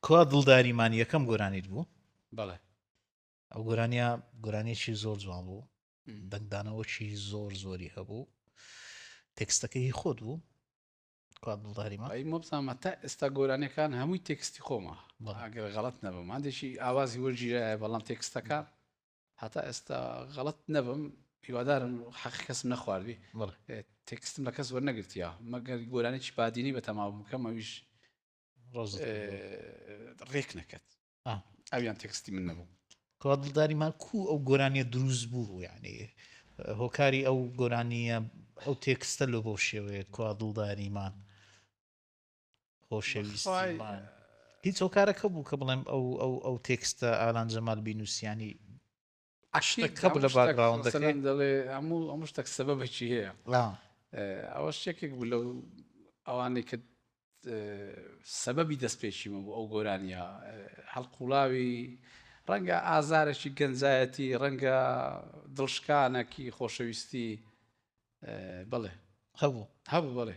کوا دڵداریمان یەکەم گۆرانیت بوو؟ بەڵێ. ئەو گۆرانیە گۆرانیەکی زۆر جوان بوو دەنگدانەوەکی زۆر زۆری هەبوو تێکستەکە هی خۆت بوو کوا دڵداریمان ئەی مۆبزانمە تا ئێستا گۆرانیەکان هەمووی تێکستی خۆمە ئەگەر غەڵەت نەبم هەندێکی ئاوازی وەرگیرایە بەڵام تێکستەکان هەتا ئێستا غەڵەت نەبم هیوادارم حەقی کەسم نەخواردبی تێکستم لە کەس وەرنەگرتیە مەگەر گۆرانێکی بادینی بە تەماو بکەم ئەویش ڕێک نەکەت ئەویان تێکستی من نەبوو. کوا دڵداریمان کو ئەو گۆرانیە دروست بوو یعنی هۆکاری ئەو گۆرانیە ئەو تێکستە لۆ بەو شێوەیە کوا دڵداریمان خۆشەویستیمان هیچ هۆکارەکە بوو کە بڵێم ئەو ئەو ئەو تێکستە ئالان جەمال بینوسیانی شتێک هەبوو لە باکگراوندەکەی دەڵێ هەموو هەموو شتێک سەبەبێکی هەیە ئەوەش یەکێک بوو لەو ئەوانەی کە سەبەبی دەستپێکیمە بوو ئەو گۆرانیە هەڵقوڵاوی ڕەنگە ئازارێکی گەنجایەتی ڕەنگە دڵشکانێکی خۆشەویستی بڵێ هەبوو هەبوو بڵێ.